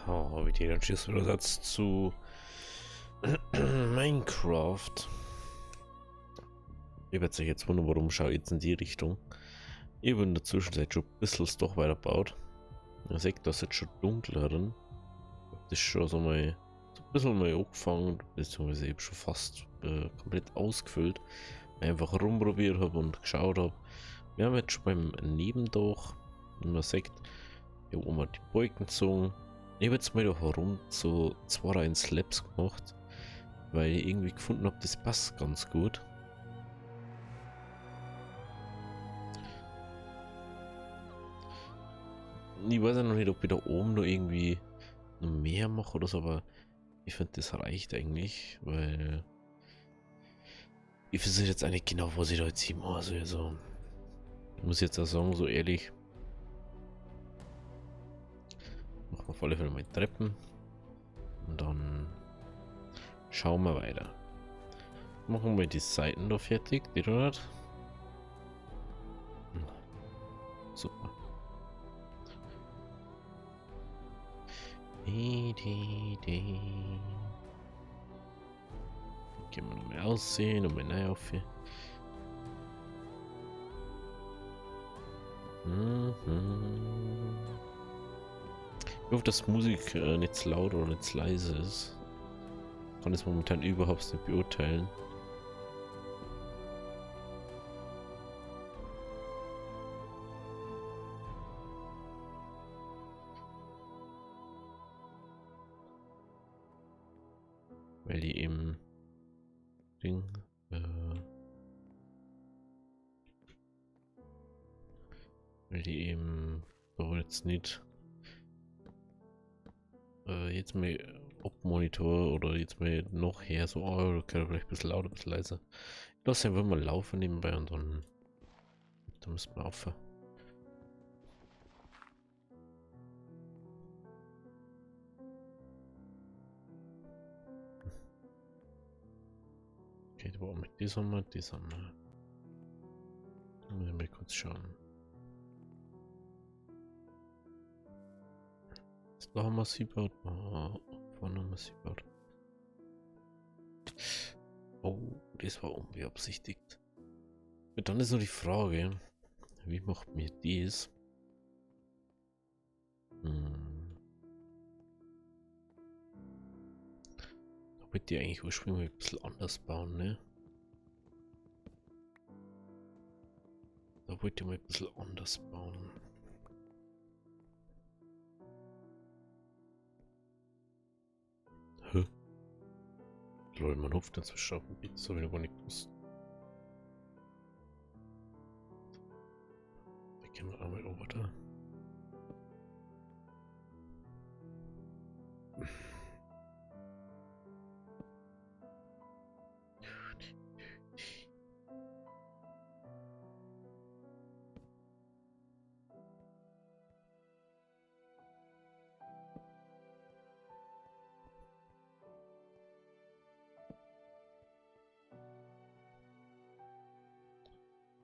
Oh, wie dann Satz zu Minecraft. Ich werde sich jetzt wundern, warum schaue ich jetzt in die Richtung. Ich habe in der Zwischenzeit schon ein bisschen doch weitergebaut. Ihr seht, das ist jetzt schon dunkler drin. Ich hab das schon so mal so ein bisschen mal angefangen, beziehungsweise ich hab schon fast komplett ausgefüllt. Einfach rumprobiert habe und geschaut habe. Wir haben jetzt schon beim Nebendach, wie man sieht, hier oben die Balken gezogen. Ich habe jetzt mal da herum so 2 Reihen Slabs gemacht, weil ich irgendwie gefunden habe, das passt ganz gut. Ich weiß ja noch nicht, ob ich da oben noch irgendwie noch mehr mache oder so, aber ich finde, das reicht eigentlich, weil ich weiß jetzt eigentlich genau, was ich da jetzt hin mache. Also, ich muss jetzt auch sagen, so ehrlich, machen wir auf alle Fälle mal Treppen und dann schauen wir weiter. Machen wir die Seiten da fertig, die dort. Super. Gehen wir nochmal aussehen, nochmal neu auf. Ich hoffe, dass Musik nicht zu laut oder nicht zu leise ist. Ich kann es momentan überhaupt nicht beurteilen. Weil die eben Ding, weil die eben so jetzt nicht jetzt mal Ob-Monitor oder jetzt mal noch her, so, oh, okay, vielleicht ein bisschen lauter, ein bisschen leiser. Ich lasse einfach mal laufen nebenbei und dann müssen wir aufhören. Okay, da brauchen wir das haben wir, das haben wir. Muss ich mal kurz schauen. Da haben wir sie gebaut. Oh, vorne haben wir sie gebaut. Oh, das war unbeabsichtigt. Und dann ist noch die Frage, wie macht mir das? Da wollte ich eigentlich ursprünglich ein bisschen anders bauen, ne? Da wollte ich mal ein bisschen anders bauen. Hä? Lol, man hupft inzwischen auf dem Beat, das hab ich noch gar nicht gewusst. Da gehen wir einmal over da.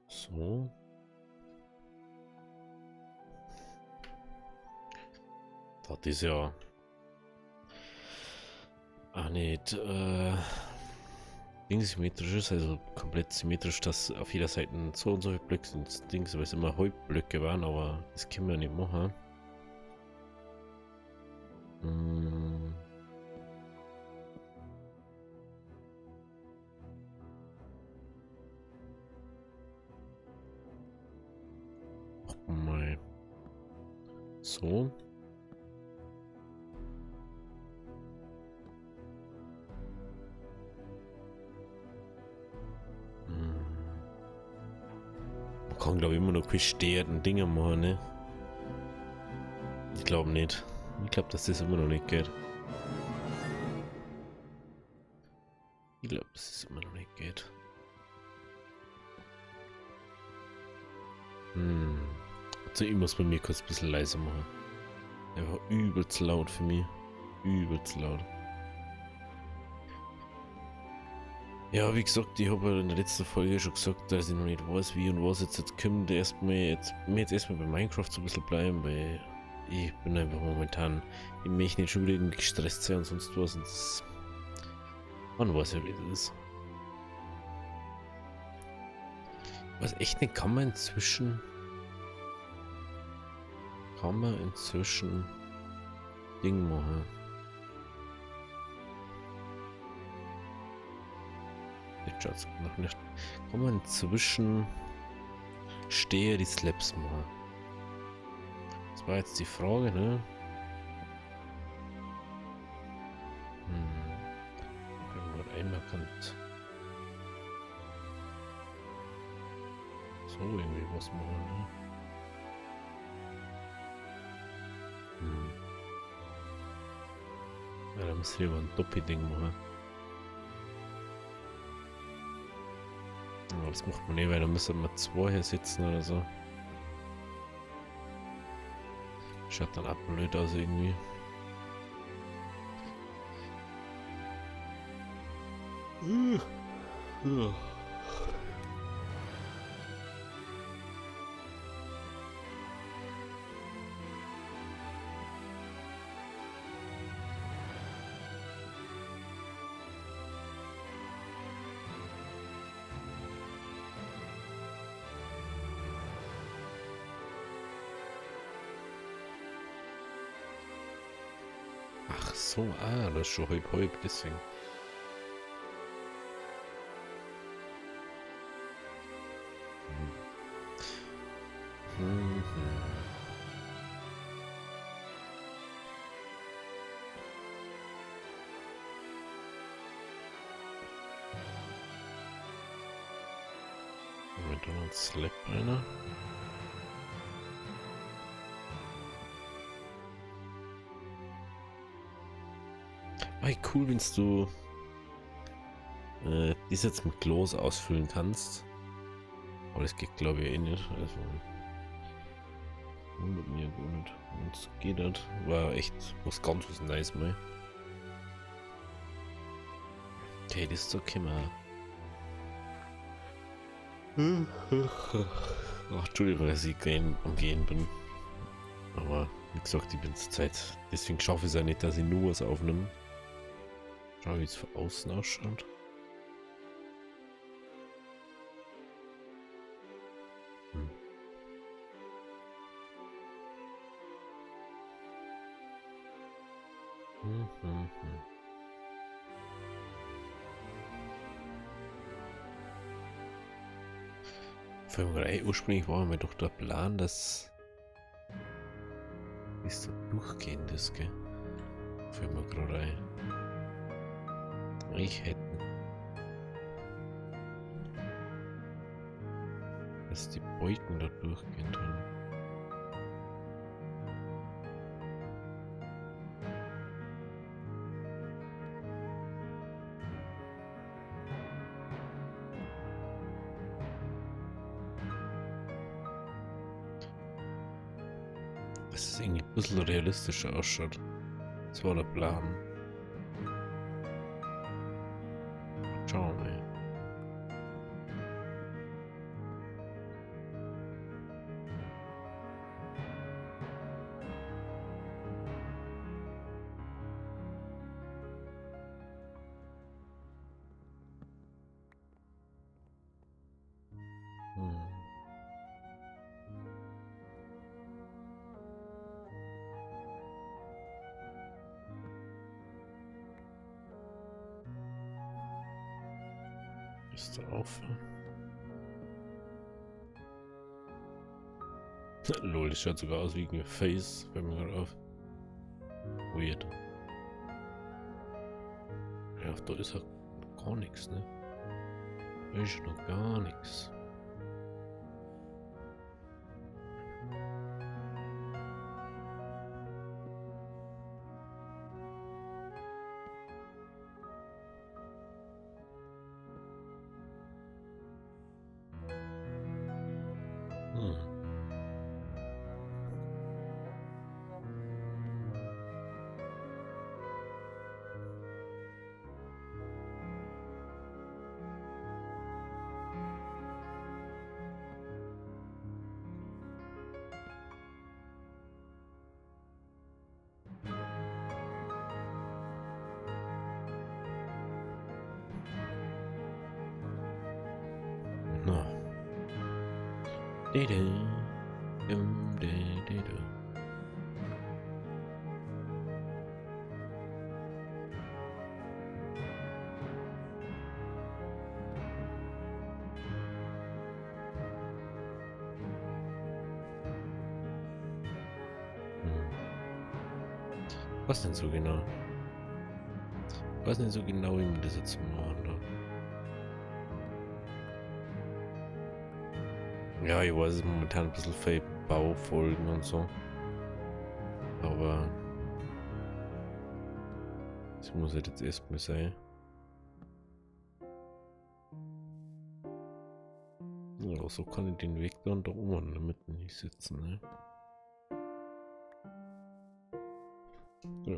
So. Das ist ja auch nicht symmetrisch ist, also komplett symmetrisch, dass auf jeder Seite so und so viele Blöcke sind, Dings, weil es immer Halbblöcke waren, aber das können wir nicht machen. Mal. So. Man kann, glaub ich, immer noch gestörten Dinge machen, ne? Ich glaub nicht. Ich glaub, dass das immer noch nicht geht. Ich glaub, dass das immer noch nicht geht. Also ich muss bei mir kurz ein bisschen leiser machen. Einfach übelst laut für mich. Übelst laut. Ja, wie gesagt, ich habe ja in der letzten Folge schon gesagt, dass ich noch nicht weiß, wie und was jetzt kommt. Erstmal, jetzt, mir jetzt erstmal bei Minecraft so ein bisschen bleiben, weil Ich bin einfach momentan, ich möchte nicht schon wieder irgendwie gestresst sein und sonst was. Und das, man weiß ja, wie das ist. Was echt nicht, kann man inzwischen Ding machen. Jetzt schaut's noch nicht. Kann man inzwischen stehe die Slabs machen? Das war jetzt die Frage, ne? Okay, einmal kann so irgendwie was machen, ne? Ja, da muss ich lieber ein Doppi-Ding machen. Aber das macht man nicht, weil da müssen wir zwei hier sitzen oder so. Schaut dann auch blöd aus irgendwie. Ach so, das ist schon halb, deswegen. Moment, da noch ein Slap einer. Hey, cool, wenn du das jetzt mit Glas ausfüllen kannst. Aber das geht, glaube ich, eh nicht. Also wundert mich ja gar nicht. Und es geht nicht. War echt was ganz was Neues mal. Okay, das ist okay mal. Ach, Entschuldigung, dass ich am Gehen bin. Aber wie gesagt, ich bin zur Zeit. Deswegen schaffe ich es auch nicht, dass ich nur was aufnehme. Schau, wie es von außen ausschaut. Vor allem, ursprünglich war mir doch der Plan, dass es da durchgehend ist, gell? Fällt mir gerade ein. Ich hätte, dass die Beuten da durchgehen drin. Dass es irgendwie ein bisschen realistischer ausschaut. Das war der Plan. Schauen wir mal. Ist da auf? Lol, das schaut sogar aus wie ein Face, fällt mir gerade auf. Weird. Ja, da ist ja gar nichts, ne? Da ist noch gar nichts. Was denn so genau? Ich weiß nicht so genau, wie man das jetzt machen da. Ja, ich weiß, es ist momentan ein bisschen viel Baufolgen und so. Aber das muss halt jetzt erstmal sein. Ja, so kann ich den Weg dann da oben in der Mitte nicht sitzen, ne? Ja.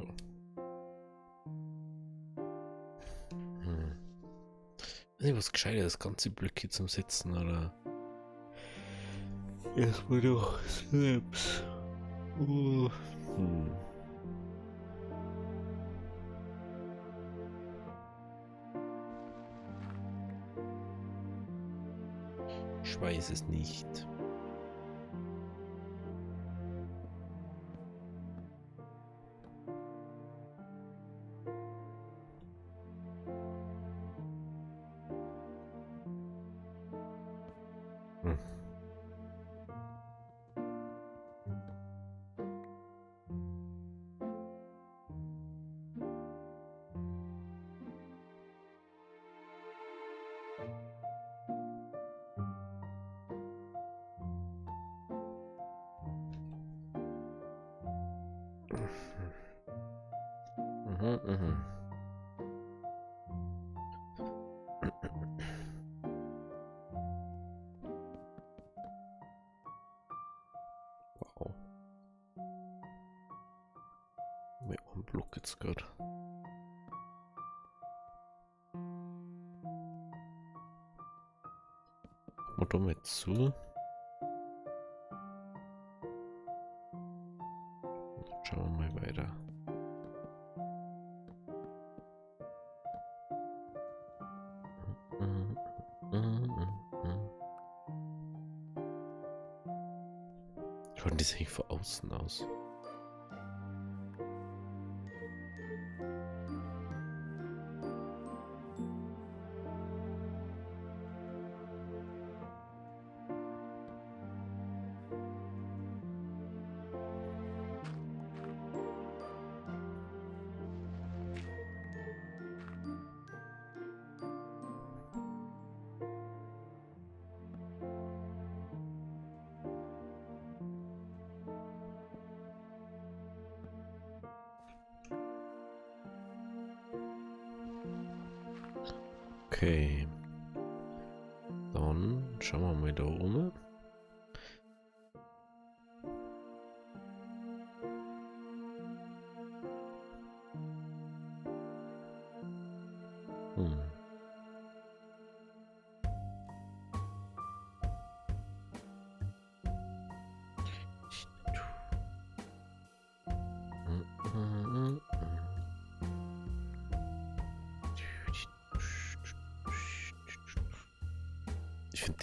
Weiß nicht, was gescheiter ist, das ganze Blöcke zum Setzen, oder? Erstmal doch selbst. Ich weiß es nicht. Wow. Mit einem Block jetzt gerade. Gucken wir da mal zu. Schauen wir mal weiter. Schaut das eigentlich von außen aus? Okay. Dann schauen wir mal da oben.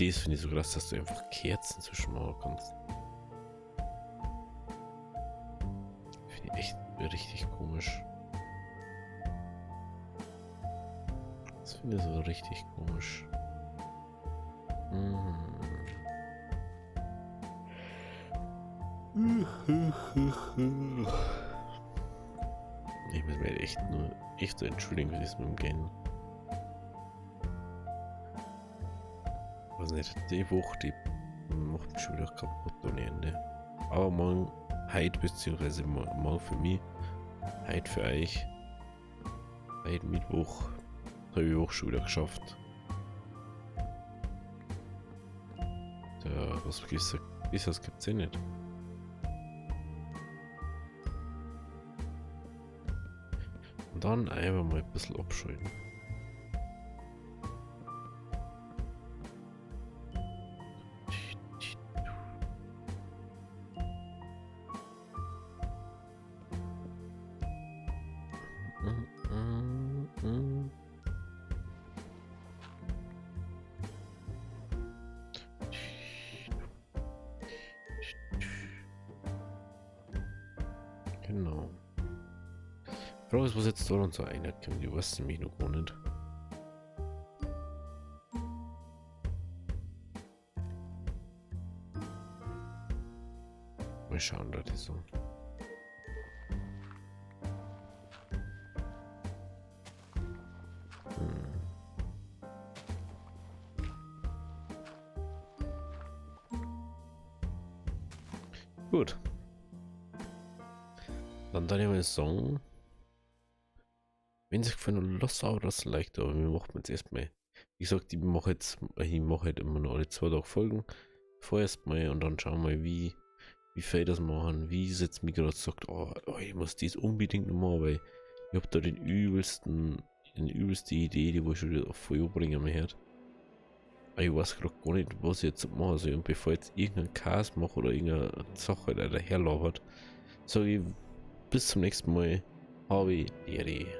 Ich finde das so krass, dass du einfach Kerzen zwischenmachen kannst. Finde ich echt richtig komisch. Das finde ich so richtig komisch. Ich muss mir echt nur echt so entschuldigen, wie es mit dem Gehen. Weiß nicht, die Woche, die macht mich schon wieder kaputt ohne Ende. Aber morgen, heute beziehungsweise morgen für mich, heute für euch, heute Mittwoch, habe ich auch schon wieder geschafft. Ja, was gibt's da? Das gibt's eh nicht. Und dann einfach mal ein bisschen abschalten. Frage ist, was jetzt da dann so reinkommt. Ich weiß nämlich noch gar nicht. Mal schauen, da das so. Gut. Dann dann ich mal sagen, wenn es euch gefallen hat, lasst auch das Like da, aber wir machen jetzt erstmal. Wie gesagt, ich mache halt immer noch alle 2 Tage Folgen. Vorerst mal und dann schauen wir mal, wie viel das machen, wie es jetzt mir gerade sagt, oh, oh, ich muss das unbedingt noch machen, weil ich hab da den übelste Idee, die wo ich schon wieder auf Feuer bringen möchte. Aber ich weiß grad gar nicht, was ich jetzt machen soll. Und bevor ich jetzt irgendeinen Chaos mache oder irgendeine Sache da daherlabert, sage ich bis zum nächsten Mal. Habe Ehre.